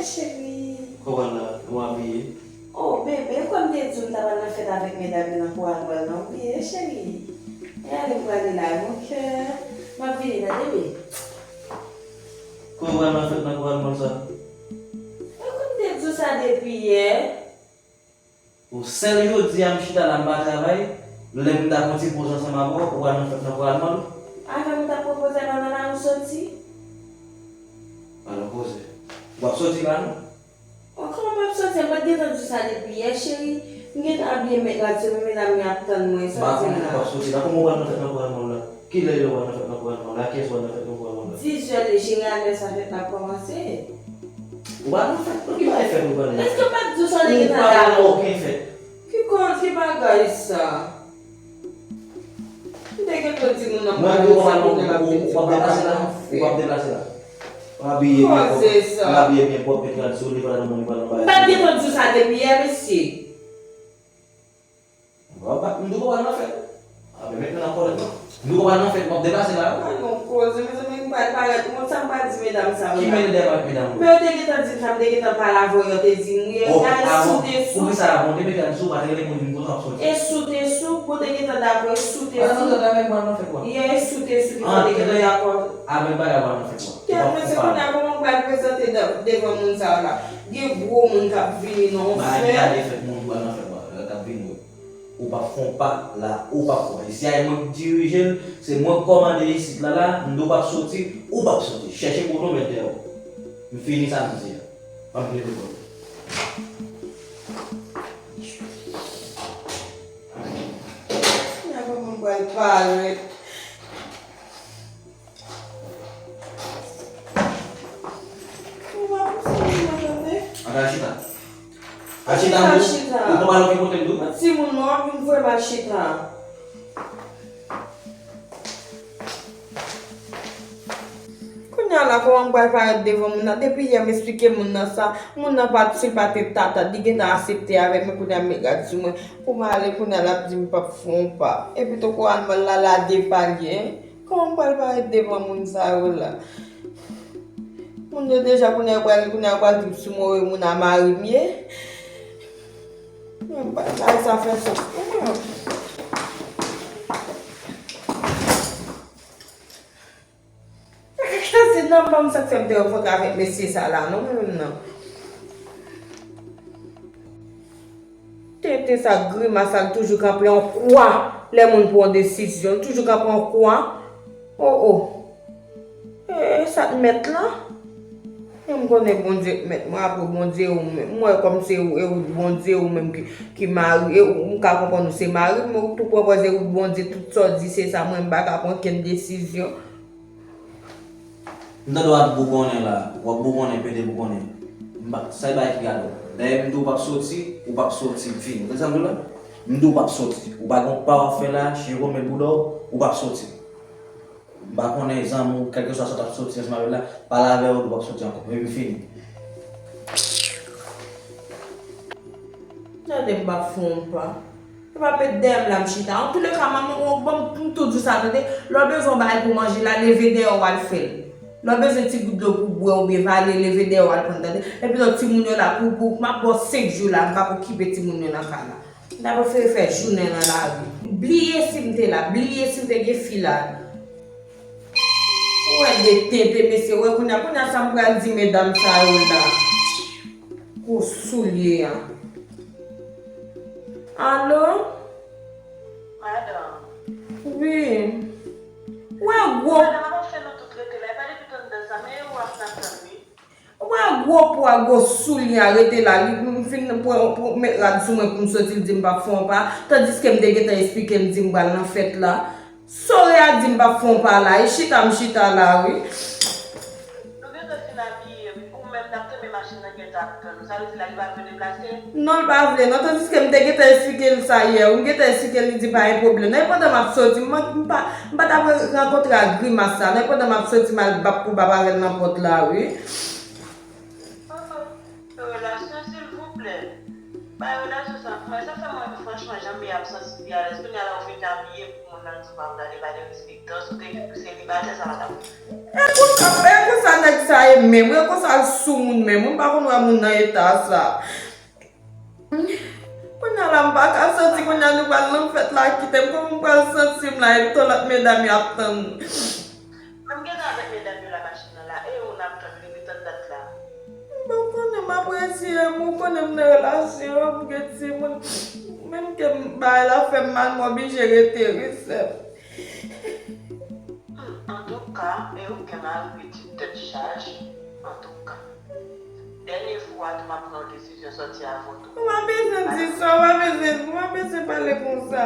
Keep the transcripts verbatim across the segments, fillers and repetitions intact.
Cheri. Kòman la? Ou abiye? Oh, bebe, kwè m te di w m ta pral nan fèt avèk medam yo nan Koral Mòl la, ou bliye, cheri? E ale m prale la, mon kè. M ap vini, tande, bebe. Kòman w pral nan fèt nan Koral Mòl sa? E kwè m te di w sa depi yè. Ou sèl jodi a m chita la m pa travay, lè m ta pran ti poz ansanm avè w, ou pral nan fèt nan Koral Mòl? Avè m ou t ap pran poz la, pa nan lari w soti? Alò koze. W ap soti la non? Bon, kòman m ap soti? M pa t gentan di w sa depi yè, cheri. M gentan abiye m met rad sou men, medam yo ap tann mwen, soti m la. M pa konnen w ap soti la. Kòman w pral nan fèt nan Koral Mòl la? Kilè yo pral nan fèt nan Koral Mòl la? Kiyès pral nan fèt nan Koral Mòl la? Dis zè, cheri, alè sa fèt la ap kòmanse. Ou pral nan fèt? Nan ki bagay fèt ou pral nan? Èske m pa t di w sa w te gentan la? Ou pa pral nan okenn fèt. Ki kò, ki bagay sa? M te gentan di moun nan pou al nan fèt, moun nan ap vin di m pa al nan fèt. Ou p ap deplase la? Ou p ap deplase la? Ou abiye byen pwòp. Koze sa. Ou abiye byen pwòp, met rad sou li, pa nan moun, pa nan bagay. M pa t gentan di w sa depi yè, mesye. Bon, pa, m di w pa nan fèt. A, men mentnan n ap kòlèt non. M di w pa nan fèt, m ap deplase la. Pa nan koze, mezanmi, m pral parèt. Ou konn sa m pral di medam sa yo la? Ki mennen dèyè m avèk medam yo? Men yo te gentan di m sa, m te gentan pale avè w, yo te di m wi, e sou te sou. Poukisa avan w te mete rad sou, ou pa te rele m pou di m konsa w ap soti? E sou te sou, pou te gentan dakò, e sou te sou. Antre avèk mwen nan fèt la. Yè, e sou te sou ki fè w te gentan dakò. Avèk bagay w nan fèt la. Kèt, mesye, kounye a kòman m pral prezante de-, devan moun sa yo la? Gen gwo moun k ap vini nan yon fèt. Bagay ki gade fèt moun w nan fèt la, k ap vini yo. Ou p ap fè yon pa la, ou p ap fè yon pa. Isi a, e mwen k dirije l, se mwen k kòmande isit la la, m di w p ap soti, ou p ap soti. Chèche kote w met dèyè w. M fini sa m di a. M ap vin pou w. Kounya kòman m pral parèt? Ou pa pouse moun nan tande? Ann al chita. Al chita, m di w. Ou konn al okenn kote, m di w. Yon timoun mò, w ap vin voye m al chita. Kounya la, kòman m pral parèt devan moun nan? Depi yè m esplike moun nan sa, moun nan pa t, si l pa te tata, li gentan asepte avè m, men kounya m met rad sou mwen. Pou m ale, kounya l ap di m p ap fè yon pa. Epi tou Koral Mòl la, la de pa l ye. Kòman m pral parèt devan moun sa yo la? Moun yo deja kounya yo pral, kounya yo pral di m sou mwen, moun a mari m ye. Mwen pa, bagay sa fè sans pou mwen. Sa se nan banm sa k fè m te rankontre avèk mesye sa la, non, mwen menm nan. Tenten sa, grimas sa, l toujou kanpe an kwa lè moun pran yon desizyon, l toujou kanpe an kwa. Oh, oh. E sa k mèt la? Men m konnen Bondye k mèt mwen, apre Bondye ou menm. M wè kòm se ou, e ou Bondye ou menm ki, ki mari, e ou, m ka konprann ou se mari m, men ou tou pran pòz e ou Bondye, tout sa w di se sa, mwen m pa ka pran okenn desizyon. M tande w ap bougonnen la, w ap bougonnen, pede bougonnen. M pa, sa e bagay ki gade w. Dayè m di w p ap soti, ou p ap soti, m fini. Ou tande sa m di w la? M di w p ap soti. Ou pa gen yon pa w ap fè la, Jerome, bouda w, ou p ap soti. M pa konnen zanmi w, kèlkeswa sa w t ap soti ansanm avè l la, pale avè w, ou p ap soti ankò. Epi fini. Tande m p ap fè yon pa. Epa met dèyè m la m chita. Antouleka, manman, bon, m tou di w sa, tande. Lè w bezwen yon bagay pou manje la, leve dèyè w al fè l. Lè w bezwen ti gout dlo pou bwè oubyen vale, leve dèyè w al pran l, tande. Epi lòt timoun yo la, pou, pou, m ap ba w senk jou la, m p ap okipe timoun yo nan kay la. M ta prefere fè jounen nan lari. Bliye si m te la, bliye si m te gen fi la. Ou wè de tenten, mesye, ou wè kounya, kounya sa m pral di medam sa yo la. Gwo soulye a. Alo? Madanm. Wi. Ou wè gwo. Madanm, avan fè nou tout rete la, e pa depi tande sa, men ou ap nan tann wi. Ou wè gwo po a, gwo soulye a rete la, li m fin pran, pran, met rad sou mwen pou m soti, l di m p ap fè yon pa, tandiske m te gentan esplike l, m di m pral nan fèt la. Sore a di m p ap fè yon pa la, e chita m chita la wi. Nou gentan fin abiye wi, ou menm n ap tanmen machin nan gentan ap tann ou, sa vle di la li pa vle deplase? Non, l pa vle non, tandiske m te gentan esplike l sa yè wi, m gentan esplike l, li di pa gen pwoblèm non, e pandan m ap soti, m, m pa, m pa t ap rankontre ak grimas sa non, e pandan m ap soti m al bap pou bap avè l nan pòt la wi. Oh, oh. Relasyon, silvouplè. Bay relasyon sa. Mwen, sa fè mwen, franchman, janm ap santi pi alèz. Kounye a la, ou fin abiye pou moun nan di w pa pral, e pa derespektan. Si w te vin pou selibatè, sa pa t ap. E konsa, e konsa nèg Sa e menm, ren konsa l sou moun menm. Mwen pa konn wè moun nan eta sa. Kounye a la, m pa ka soti, kounye a nou pral nan fèt la, kite m, kòman m pral santi m la, epi ton lòt medam yo ap tann. Mwen m gentan avèk medam yo la, machin nan la, e ou n ap tann, li ret anndan la. M pa konnen, m ap retire m, ou konnen m nan relasyon, m gen timoun. Menm ke m, bagay la fè m mal, m oblije rete wi, sè m. Hmm, antouka, e ou gen mari pitit tèt chaje, antouka. Dènye fwa tou m ap pran yon desizyon sòti avè w tou. Ou pa bezwen di sa, ou pa bezwen, ou pa bezwen pale konsa.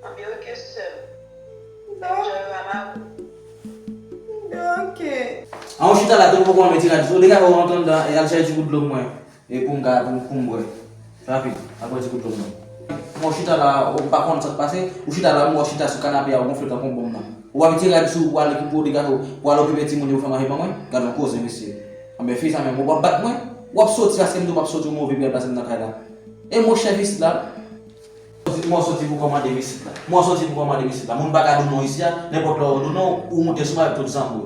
Anben, oke, sè m. Enjoy w a mari w. Oke. An, ou chita la, tou poko antre ti rad sou. Degaje w antre anndan e al chèche ti gout dlo pou mwen. E pou m ka, pou, pou m bwè. Rapid, al bwè ti gout dlo pou mwen. Mwen chita la, ou pa konn sa k pase. Ou chita la, mwen chita sou kanape a, ou gonfle tankou yon bonm nan. Ou pa mete rad sou ou, ou ale pou degaje w, ou ale okipe timoun yo, ou fè manje ban mwen. Gade yon koze, mesye. Anben, fi sa menm, ou p ap bat mwen? W ap soti, paske m di w p ap soti, ou move pou y al pase m nan kay la. E mwen chèf isit la. M soti pou kòmande m isit la. M soti pou kòmande m isit la. Moun pa ka di w non isi a, nenpòt lè w di w non, ou moute sou mwen avèk tout zanmi w.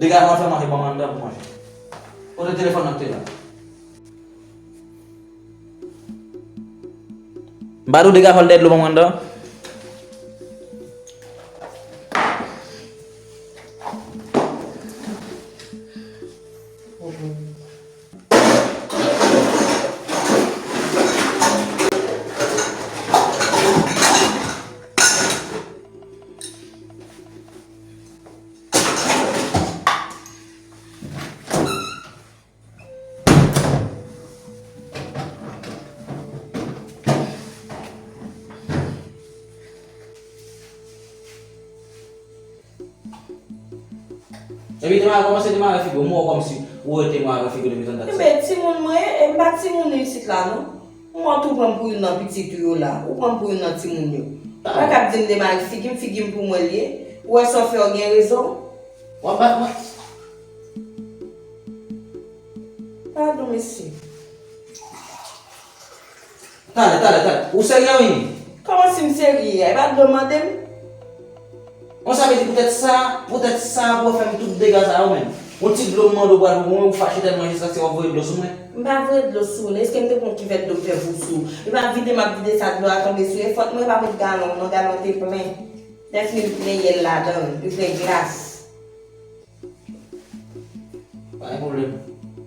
Degaje w al fè manje ban mwen anndan pou manje. Kote telefòn nan ki te la? M pa di w degaje w al dèyè dlo ban mwen anndan? Epi demare, kòmanse demare figi w, m wè w kòmsi ou rete mare figi w depi tanndat sa. Enben, timoun mwen ye, e m pa timoun ou isit la, non. M wè w tou pran m pou youn nan pitit ou yo la, ou pran m pou youn nan timoun yo. Ou pa ka ap di m demare figi m, figi m pou mwen l ye. Ou wè sa w fè, w gen rezon. W ap bat mwen. Padon, mesye. Talè, talè, talè. Ou serye wi? Kòman si m serye a? E pa dlo w mande m? Bon, sa vle di poutèt sa, poutèt sa pou w fè m tout dega sa yo menm. Yon ti dlo m mande w pral pou mwen, ou fache tèlman jiskaske w ap voye dlo sou mwen. M pa voye dlo sou ou, non. Èske m te pran yon kivèt dlo m fè pou sou ou? E pa vide m ap vide sa dlo a tonbe sou ou. E fòt mwen pa met galon, non, galon te plen. Dèfini l plen yèl ladan l, li plen glas. Pa gen pwoblèm.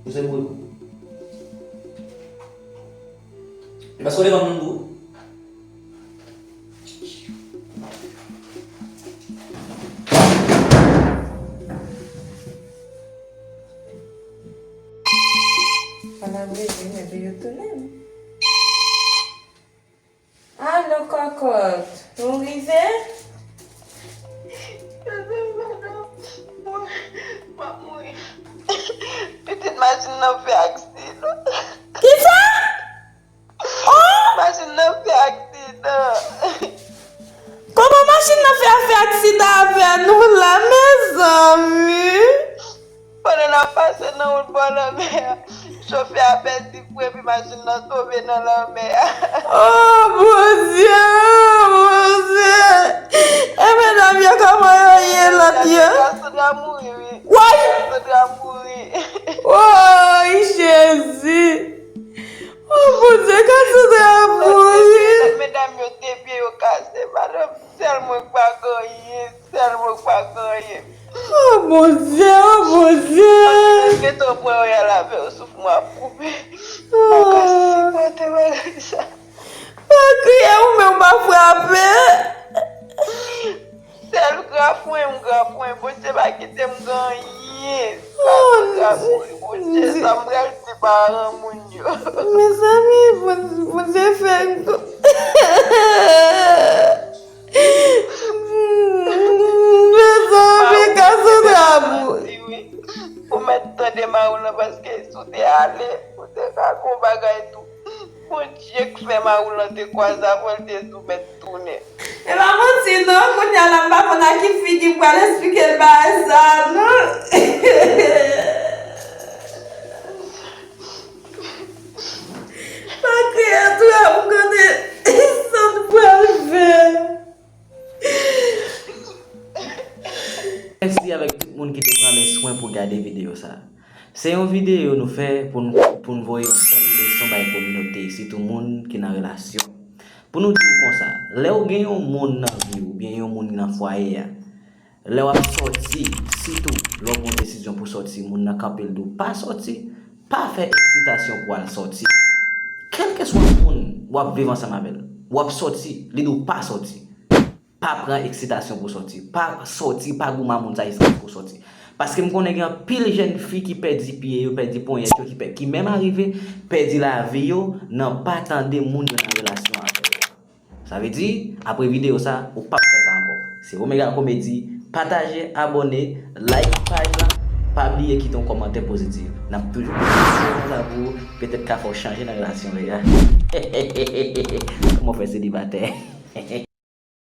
Ou se bout. E paske w te vann moun tou? Ala vre, men yo tounen. Alo, kòkòt, nou rive? Tande, madanm, mwen, m ap mouri. Pitit machin nan fè aksidan. Kisa? Oh! Machin nan fè aksidan. Kòman machin nan fè, fè aksidan avè nou la, mezanmi? Pandan n ap pase nan wout bò lanmè a, chofè a pèdi fren epi machin nan tonbe nan lanmè a. Oh, Bondye! Oh, Bondye! E medam yo, kòman yo ye, lòt yo? Sandra mouri, wi. Woy! Sandra mouri. Woy, Jezi! Oh, Bondye, Cassandra mouri! Lòt medam yo, de pye yo kase, madanm. Sèl mwen k pa gen anyen, sèl mwen k pa gen anyen. Oh, Bondye, oh, Bondye. Gentan pran yon yal avè yo, souf mwen ap koupe. Mwen ka sipòte bagay sa. Pa kriye, ou menm pa frape. Sèl grafwen, m grafwen, Bondye pa kite m gen anyen. Sa se grafwen, Bondye, sa m pral di paran moun yo. Mezanmi, Bondye fè m. Mezanmi, Cassandra mouri. Ou mèt tande mari w lan, paske si w te ale, ou te ka gon bagay tou. Bondye k fè mari w lan te kwaze avè l, te di w mèt tounen. E pa manti non, kounye a la m pa konn a ki figi m pral esplike l bagay sa non. Pa kriye tou, ap gade sa n pral fè. Mèsi avèk tout moun ki te pran men swen pou gade videyo sa. Se yon videyo nou fè pou n, pou n voye yon bèl leson bay kominote, sitou moun ki nan relasyon. Pou nou di w konsa, lè w gen yon moun nan vi w, oubyen yon moun nan fwaye a, lè w ap sòti, sitou lè w pran desizyon pou sòti, moun nan kanpe l di w pa sòti, pa fè eksitasyon pou w al sòti. Kèlkeswa moun w ap viv ansanm avè l, w ap sòti, li di w pa sòti. Pa pran eksitasyon pou sòti. Pa sòti, pa goumen a moun sa jiskaske w sòti. Paske m konnen gen anpil jèn fi ki pèdi pye yo, pèdi ponyèt yo, ki pè, ki menm arive pèdi lavi yo nan pa tande moun yo nan relasyon avè yo. Sa vle di, apre videyo sa, ou p ap fè sa ankò. Se Omega Comedy, pataje, abòne, like paj la, pa bliye kite yon kòmantè pozitif. N ap toujou pote videyo konsa pou ou, petèt ka fè w chanje nan relasyon w ye a. Kòman w fè selibatè?